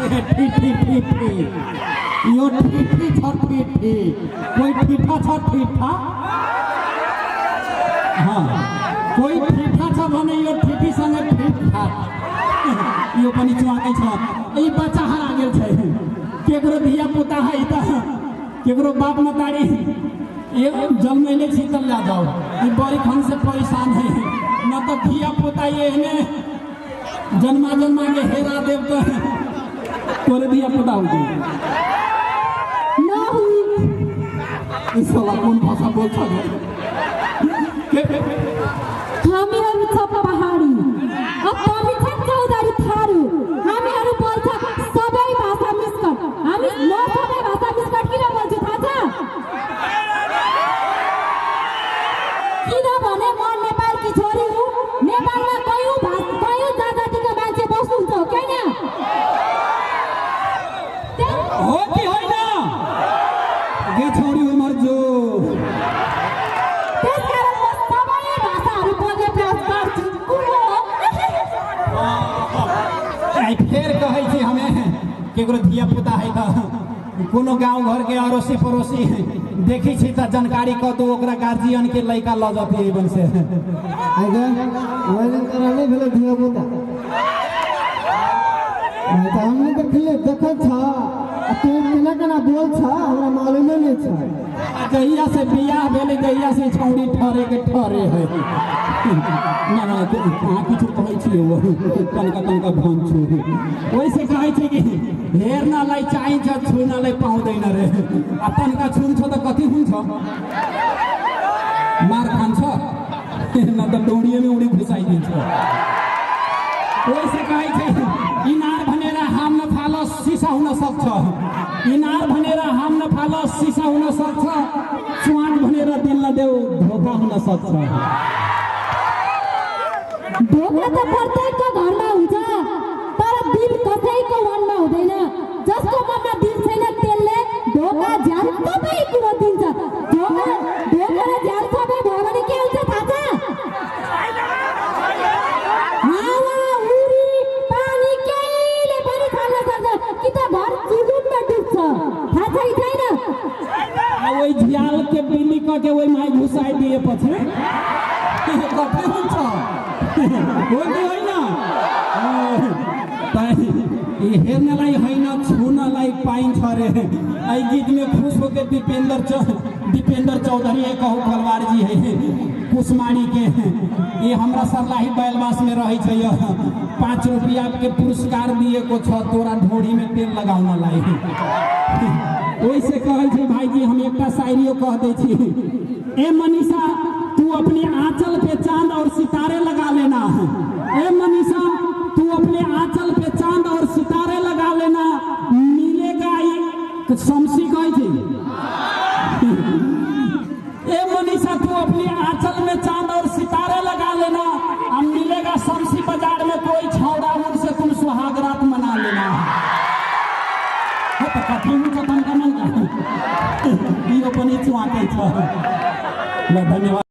ठीठी ठीठी यो ठीठी छ ठीठी कोई ठीठा छ ठीठा हाँ कोई ठीठा छ भने यो ठीठी सँगे ठीक ठाक यो पनि चुहाकै छ। ई बच्चा हरा गेल छै। केकरो धिया पुता है त केकरो बाप मतारी ये जन्मैले छी त ला जाओ। ई बड़ी खन से परेशान है न त धिया पुता एहने जन्मा जन्मा के हेरा देव त तोरे धिया पुता हो न हुई। ई साला कोन भाषा बोल्छ रे? हामीहरू छ पहाडी, अब हामी छ चौधरी थारू। हामीहरू बोल्छ सबै भाषा मिसकट। हामी म सबै भाषा मिसकट किन बोल्छु थाहा छ? किनभने म नेपालकी छोरी हुँ। नेपालमा कयौँ भाषा कयौँ जात जातिका मान्छे बस्नुहुन्छ, हो कि होइन? हो कि होइन गे छौरी उमर जो? त्यसकारण म सबै भाषाहरू बोल्ने प्रयास गर्छु। कुरो हो। आइ फेर कहै छी, हमे केकरो धिया पुता है त कोनो गाँव घर के अड़ोसी पड़ोसी देखी छी त जानकारी कऽ दू, ओकरा गार्जियन के लड़का लऽ जती एबन से। आइ ओहि दिन तोरा नहि भेलै धिया पुता? नहि तऽ हम नहि देखले देखल छ आ तू केना केना बोल छ हमरा मालूमे नहि छ। आ जहिया से बियाह भेलै जहिया से छौड़ी ठरे के ठरे है ना ना अहाँ किछु कहै छियै ओ तनका तनका भन छु। ओइसे कहै छै कि हेर्नलाई चाहिन्छ छुनलाई पाउँदैन रे। आ तनका छुन्छ त कति हुन्छ? मार खान्छ न त डोरीएमे उडी घुसाइदिन्छ। ओइसे कहै छै इनार भनेर हाम नफाल सिसा हुन सक्छ, इनार भनेर हाम नफाल सिसा हुन सक्छ, चुवाट भनेर दिल नदेऊ धोका हुन सक्छ। धोका त प्रत्येकको घरमा हुन्छ तर दिल कसैको मनमा हुँदैन। जसको मनमा दिल छैन त्यसले धोका झ्याल सबै कुरो दिन्छ। धोका धोका र झ्याल सबै भयो भने के हुन्छ थाहा छ? हावा हुरी पानी केहीले पनि छाल्न सक्छ कि त घर चुलुममा डुब्छ। थाहा छ कि छैन? आ ओहि झ्याल के बिल्ली क के ओहि my घुसाइ दिए पछि कति हुन्छ? हो कि होइन? त यी हेर्नलाई होइन छुनलाई पाइन्छ रे। एहि गीत में खुश होके दीपेंद्र चौधरी है कहू खलवार जी है कुसमारी के, ये हमरा सरलाही बैलवास में रहे छै। 5 रुपया के पुरस्कार दिए को छ तोरा ढोरी में तेल लगाउन लाई। ओइसे कहै छै भाईजी हम एकटा शायरियो कह दै छी। ए मनीषा तू अपने आंचल पे चांद और सितारे लगा लेना, ए मनीषा तू अपने आंचल पे चांद और सितारे लगा लेना, मिलेगा ये शमसी कहै छै। ए मनीषा तू अपने आंचल में चांद और सितारे लगा लेना, अब मिलेगा शमसी बाजार में कोई छौड़ा उनसे तुम सुहाग रात मना लेना। हो त कथी हुन्छ तनका मनका यो पनि चुवाकै छ। ल धन्यवाद।